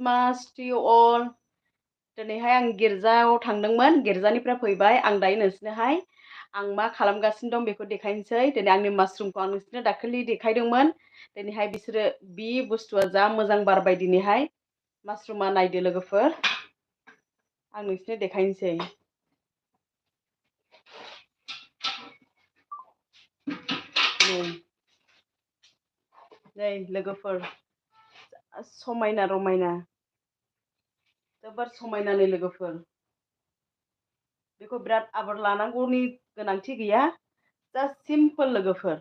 Christmas to you all. दिनैहाय आं गिर्जायाव थांदोंमोन गिर्जानिफ्राय फैबाय आं दायो नोंसोरनोहाय आं मा खालामगासिनो दं बेखौ देखायनोसै दिनै आंनि मासरुमखौ आं नोंसोरनो दाखालि देखायदोंमोन दिनैहाय बिसोरो बि बुस्थुआ जा मोजां बारबाय दिनैहाय मासरुमा नायदो लोगोफोर आं नोंसोरनो देखायनोसै नै लोगोफोर समायना रमायना जोबोर समायनानै लोगोफोर बेखौ बिराद आबोर लानांगौनि गोनांथि गैया जास्ट सिम्पोल लोगोफोर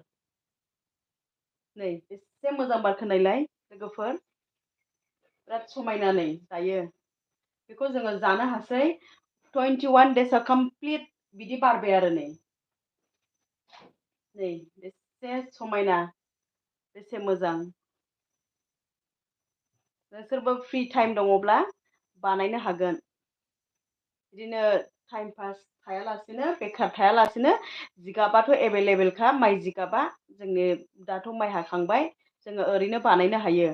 नै एसे मोजां बारखोनायलाय लोगोफोर बिराद समायना नै दायो बेखौ जोङो जानो हासै 21 days कमप्लिट बिदि बारबाय आरो नै एसे समायना बेसे मोजां नोंसोरबो फ्रि टाइम दङब्ला बानायनो हागोन बिदिनो टाइम पास थायालासेनो बेखार थायालासेनो जिगाबाथ' एभेलेबेलखा माइ जिगाबा जोंनि दाथ' माइ हाखांबाय जोङो ओरैनो बानायनो हायो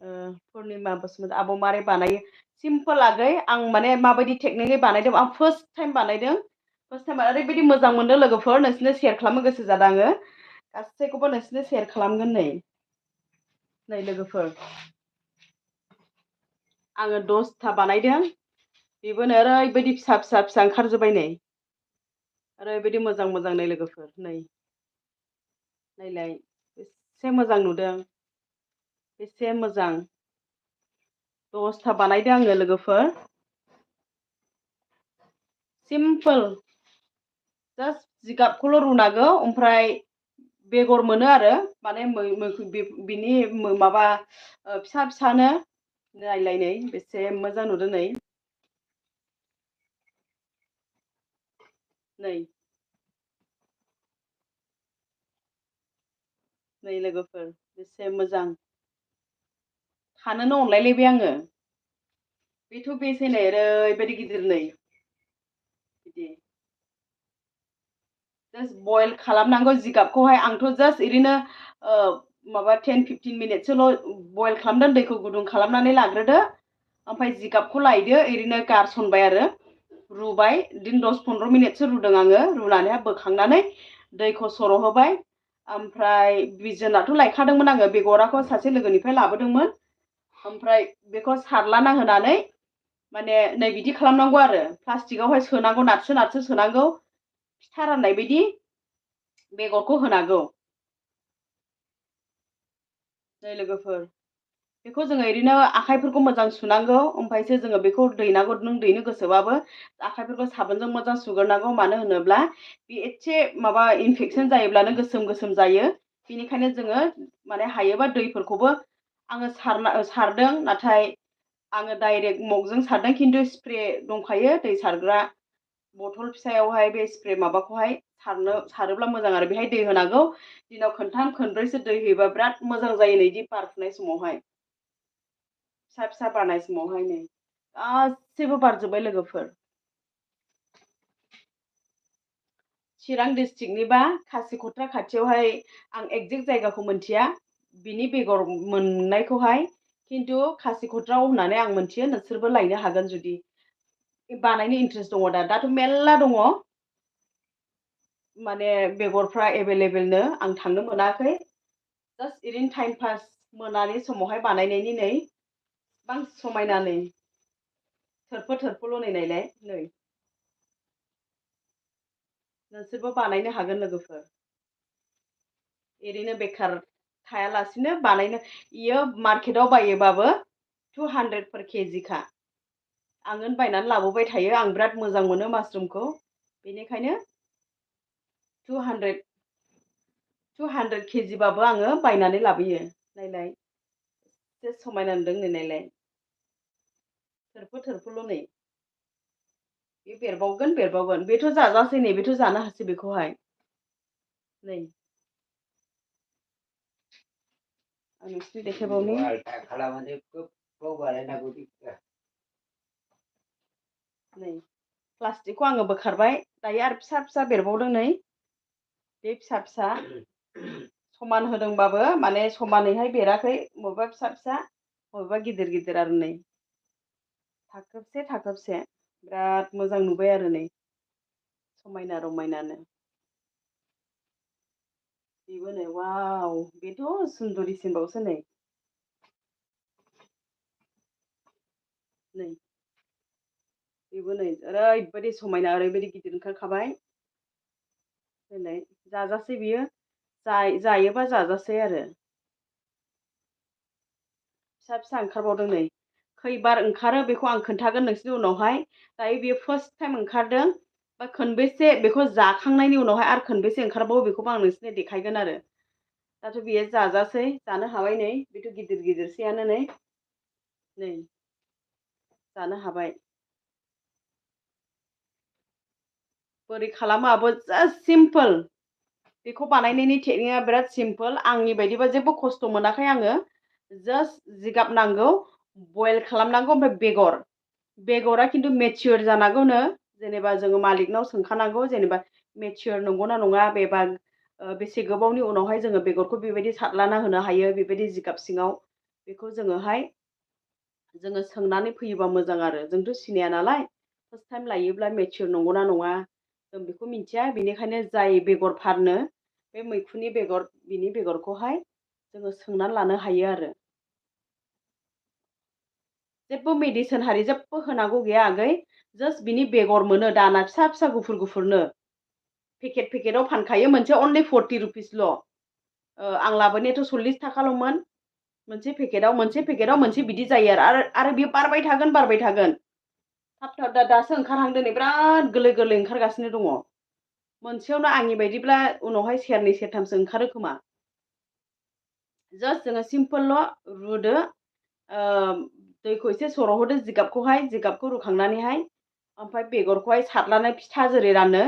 पुर्निमा बसुमतारी आब' मारै बानायो सिम्पोल आगै आं माने माबायदि टेकनिकै बानायदों आं फार्स्ट टाइम बानायदों फार्स्ट टाइम ओरैबायदि मोजां मोनदों लोगोफोर नोंसोरनो शेयार खालामनो गोसो जादों आङो गासैखौबो नोंसोरनो शेयार खालामगोन नै लोगोफोर आङो 10था बानायदों बेबोनो ओरैबायदि फिसा फिसा फिसा ओंखारजोब्बाय नै ओरैबायदि मोजां मोजां नै लोगोफोर नै नायलाय बेसे मोजां नुदों बेसे मोजां 10था बानायदों आङो लोगोफोर सिम्पोल जास्ट जिगाबखौल' रुनांगौ ओमफ्राय बेगर मोनो आरो माने बिनि माबा फिसा फिसानो नायलाय नै बेसे मोजां नुदों नै नै लोगोफोर बेसे मोजां खानोनो अनलायलायबाय आङो बेथ' बेसे नै ओरैबायदि गिदिर नै बिदि जास्ट बयल खालामनांगौ जिगाबखौहाय आंथ' जास्ट ओरैनो माबा 10-15 मिनिटसोल' बयल खालामदों दैखौ गुदुं खालामनानै लाग्रोदो ओमफ्राय जिगाबखौ लायदो ओरैनो गारसनबाय आरो रुबाय बिदिनो 10-15 मिनिटसो रुदों आङो रुनानैहाय बोखांनानै दैखौ सर' होबाय ओमफ्राय बिजोनाथ' लायखादोंमोन आङो बेगराखौ सासे लोगोनिफ्राय लाबोदोंमोन ओमफ्राय बेखौ सारलाना होनानै माने नै बिदि खालामनांगौ आरो प्लास्टिकआवहाय सोनांगौ नारसो नारसो सोनांगौ फिथा राननाय बायदि बेगरखौ होनांगौ नै लोगोफोर बेखौ जोङो ओरैनो आखाइफोरखौ मोजां सुनांगौ ओमफ्रायसो जोङो बेखौ दैनांगौ नों दैनो गोसोबाबो आखाइफोरखौ साबोनजों मोजां सुग्रोनांगौ मानो होनोब्ला बे एसे माबा इनफेकसन जायोब्लानो गोसोम गोसोम जायो बेनिखायनो जोङो माने हायोबा दैफोरखौबो आङो सारदों नाथाय आङो डाइरेक्ट मगजों सारदों खिन्थु स्प्रे दंखायो दै सारग्रा बथल फिसायावहाय बे स्प्रे माबाखौहाय सारोब्ला मोजां आरो बेहाय दै होनांगौ दिनाव खनथाम खनब्रैसो दै होयोबा बिराद मोजां जायो नै बिदि बारफुनाय समावहाय फिसा फिसा बारनाय समावहाय नै गासैबो बारजोब्बाय लोगोफोर चिरां डिस्ट्रिक्टनिबा खासिक'ट्रा खाथियावहाय आं एक्जेक्ट जायगाखौ मोनथिया बिनि बेगर मोननायखौहाय खिन्थु खासिक'ट्रायाव होननानै आं मोनथियो नोंसोरबो लायनो हागोन जुदि बानायनो इन्ट्रेस्ट दङ दाथ' मेरला दङ माने बेगरफ्रा एभेलेबेलनो आं थांनो मोनाखै जास्ट ओरैनो टाइम पास मोनानि समावहाय बानायनायनि नै बांसिन समायना नै थोरफो थोरफोल' नै नायलाय नै नोंसोरबो बानायनो हागोन लोगोफोर ओरैनो बेखार थायालासिनो बानायनो इयो मार्केटाव बायोबाबो 200 per केजिखा आङो बायनानै लाबोबाय थायो आं बिराद मोजां मोनो मासरुमखौ बेनिखायनो 200 केजिबाबो आङो बायनानै लाबोयो नायलाय एसे समायना नुदों नै नायलाय थोरफो थोरफोल' नै बे बेरबावगोन बेथ' जाजासै नै बेथ' जानो हासै बेखौहाय नै आं नोंसोरनो देखायबावनि नै प्लास्टिकखौ आङो बोखारबाय दायो आरो फिसा फिसा बेरबावदों नै बे फिसा फिसा समान होदोंबाबो माने समानैहाय बेराखै बबेबा फिसा फिसा बबेबा गिदिर गिदिर आरो नै थाखोबसे थाखोबसे बिराद मोजां नुबाय आरो नै समायना रमायनानो। बेबो नै वाव बेथ' सुन्दरिसिनबावसो नै नै बेबो नै ओरैबायदि समायना ओरैबायदि गिदिर ओंखारखाबाय दिनै जाजासै बियो जायोबा जाजासै आरो फिसा फिसा ओंखारबावदों नै खैबार ओंखारो बेखौ आं खोन्थागोन नोंसोरनि उनावहाय दायो बेयो फार्स्ट टाइम ओंखारदों बा खनबेसे बेखौ जाखांनायनि उनावहाय आरो खनबेसे ओंखारबावो बेखौबो आं नोंसोरनो देखायगोन आरो दाथ' बेयो जाजासै जानो हाबाय नै बेथ' गिदिर गिदिरसैयानो नै जानो हाबाय बोरै खालामो आब' जास्ट सिम्पोल बेखौ बानायनायनि टेकनिकआ बिराद सिम्पोल आंनि बायदिबा जेबो खस्थ' मोनाखै आङो जास्ट जिगाब नांगौ बयल खालामनांगौ ओमफ्राय बेगरा खिन्थु मेचियर जानांगौनो जेनेबा जोङो मालिकनाव सोंखानांगौ जेनेबा मेचियर नंगौना नङा बेबा बेसे गोबावनि उनावहाय जोङो बेगरखौ बेबायदि सारलाना होनो हायो बेबायदि जिगाब सिङाव बेखौ जोङो सोंनानै फैयोबा मोजां आरो जोंथ' सिनाया नालाय फार्स्ट टाइम लायोब्ला मेचियर नंगौना नङा जों बेखौ मिथिया बेनिखायनो जाय बेगर फानो बे मैखुननि बेगर बिनि बेगरखौहाय जोङो सोंनानै लानो हायो आरो जेबो मेडिसिन हारि जेबो होनांगौ गैया आगै जास्ट बिनि बेगर मोनो दाना फिसा फिसा गुफुर गुफुरनो पेकेटआव फानखायो मोनसे अनलि 40 रुपिसल' आं लाबोनायाथ' 40 थाखाल'मोन मोनसे पेकेटाव मोनसे बिदि जायो आरो बेयो बारबाय थागोन थाब दासो ओंखारहांदों नै बिराद गोरलै गोरलै ओंखारगासिनो दङ मोनसेयावनो आंनि बायदिब्ला उनावहाय सेरनै सेरथामसो ओंखारो खोमा जास्ट जोङो सिम्पोलल' रुदो दैखौ एसे सर' होदो जिगाबखौ रुखांनानैहाय ओमफ्राय बेगरखौहाय सारलानाय फिथा जेरै रानो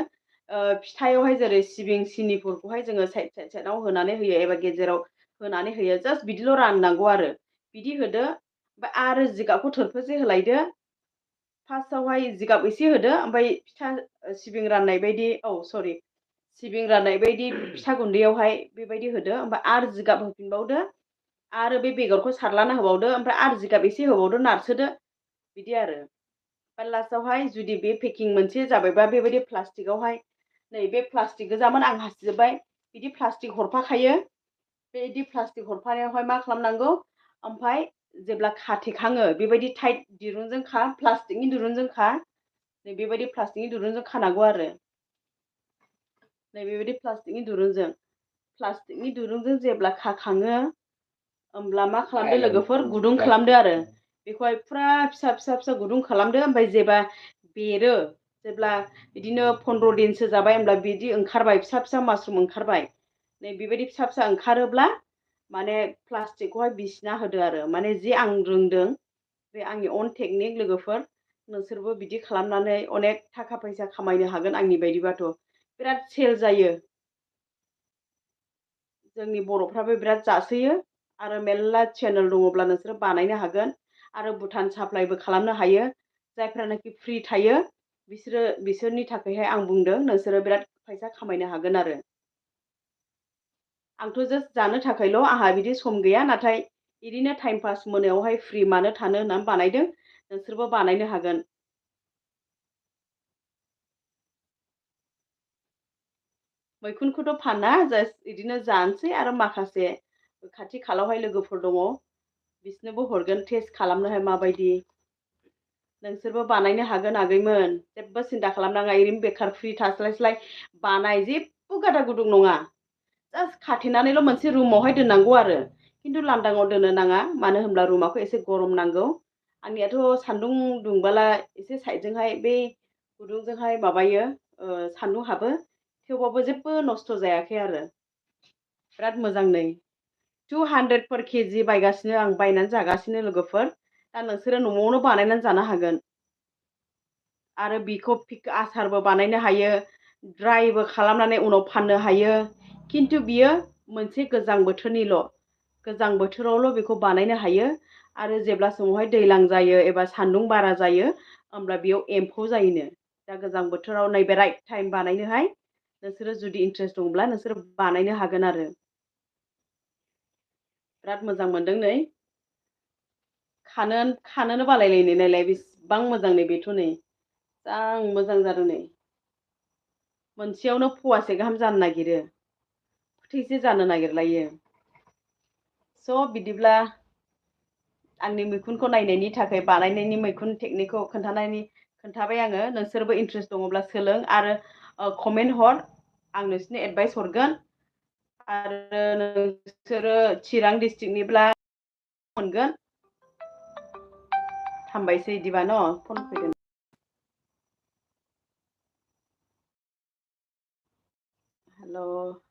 फिथायावहाय जेरै सिबिं सिनिफोरखौहाय जोङो साइडआव होनानै होयो एबा गेजेराव होनानै होयो जास्ट बिदिल' राननांगौ आरो बिदि होदो ओमफ्राय आरो जिगाबखौ थोरफोसे होलायदो फार्स्टआवहाय जिगाब एसे होदो ओमफ्राय फिथा सिबिं राननाय बायदि सिबिं राननाय बायदि फिथा गुन्दैयावहाय बेबायदि होदो ओमफ्राय आरो जिगाब होफिनबावदो आरो बे बेगरखौ सारलाना होबावदो ओमफ्राय आरो जिगाब एसे होबावदो नारसोदो बिदि आरो ओमफ्राय लास्टावहाय जुदि बे पेकिं मोनसे जाबायबा बेबायदि प्लास्टिकआवहाय नैबे प्लास्टिक गोजामोन आं हासिजोब्बाय बिदि प्लास्टिक हरफाखायो बेदि प्लास्टिक हरफानायावहाय मा खालामनांगौ ओमफ्राय जेब्ला खाथेखाङो बेबायदि टाइट दिरुंजों प्लास्टिकनि दिरुंजों नै बेबायदि प्लास्टिकनि दुरुंजों खानांगौ आरो नै बेबायदि प्लास्टिकनि दुरुंजों जेब्ला खाखाङो होमब्ला मा खालामदो लोगोफोर गुदुं खालामदो आरो बेखौहाय फुरा फिसा फिसा फिसा गुदुं खालामदो ओमफ्राय बेरो जेब्ला बिदिनो 15 दिनसो जाबाय होमब्ला बिदि ओंखारबाय फिसा फिसा मासरुम ओंखारबाय नै बेबायदि फिसा फिसा ओंखारोब्ला माने प्लास्टिकखौहाय बिसिना होदो आरो माने जि आं रोंदों बे आंनि अन टेकनिक लोगोफोर नोंसोरबो बिदि खालामनानै अनेक थाखा फैसा खामायनो हागोन आंनि बायदिबाथ' बिराद सेल जायो जोंनि बर'फ्राबो बिराद जासोयो आरो मेरला चेनेल दङब्ला नोंसोरो बानायनो हागोन आरो भुटान साप्लाइबो खालामनो हायो जायफ्रानाखि फ्रि थायो बिसोरनि थाखायहाय आं बुंदों नोंसोरो बिराद फैसा खामायनो हागोन आरो आंथ' जास्ट जानो थाखायल' आंहा बिदि सम गैया नाथाय बिदिनो टाइम पास मोनायावहाय फ्रि मानो थानो होननानै बानायदों नोंसोरबो बानायनो हागोन मैखुनखौथ' फाना जास्ट बिदिनो जानोसै आरो माखासे खाथि खालावहाय लोगोफोर दङ बिसोरनोबो हरगोन टेस्ट खालामनोहाय माबायदि नोंसोरबो बानायनो हागोन आगैमोन जेबो सिन्था खालामनाङा ओरैनो बेखार फ्रि थास्लायस्लाय बानाय जेबो गादा गुदुं नङा जास्ट खाथेनानैल' मोनसे रुमावहाय दोननांगौ आरो खिन्थु लांदाङाव दोननो नाङा मानो होनब्ला रुमाखौ एसे गरम नांगौ आंनियाथ' सान्दुं दुंबोला एसे साइदजोंहाय बे गुदुंजोंहाय माबायो सान्दुं हाबो थेवबाबो जेबो नस्थ' जायाखै आरो बिराद मोजां नै 200 पर केजि बायगासिनो आं बायनानै जागासिनो लोगोफोर दा नोंसोरो न'आवनो बानायनानै जानो हागोन आरो बिखौ आसारबो बानायनो हायो ड्राइबो खालामनानै उनाव फाननो हायो खिन्थु बियो मोनसे गोजां बोथोरनिल' गोजां बोथोरावल' बेखौ बानायनो हायो आरो जेब्ला समावहाय दैलां जायो एबा सान्दुं बारा जायो होमब्ला बेयाव एम्फौ जायोनो दा गोजां बोथोराव नैबे राइट टाइम बानायनोहाय नोंसोरो जुदि इन्ट्रेस्ट दंब्ला नोंसोरो बानायनो हागोन आरो बिराद मोजां मोनदों नै खानोनो बालायलायनाय नायलाय बेसेबां मोजां नै बेथ' नै जा मोजां जादों नै मोनसेयावनो फवासे गाहाम जानो नागिरो फोथैसे जानो नागिरलायो स' बिदिब्ला आंनि मैखुनखौ नायनायनि थाखाय बानायनायनि मैखुन टेकनिकखौ खोन्थाबाय आङो नोंसोरबो इन्ट्रेस्ट दङब्ला सोलों आरो कमेन्ट हर आं नोंसोरनो एडभाइस हरगोन आरो नोंसोरो चिरां डिस्ट्रिक्टनिब्ला मोनगोन हामबायसै बिदिबा न' फन फैगोन हेल'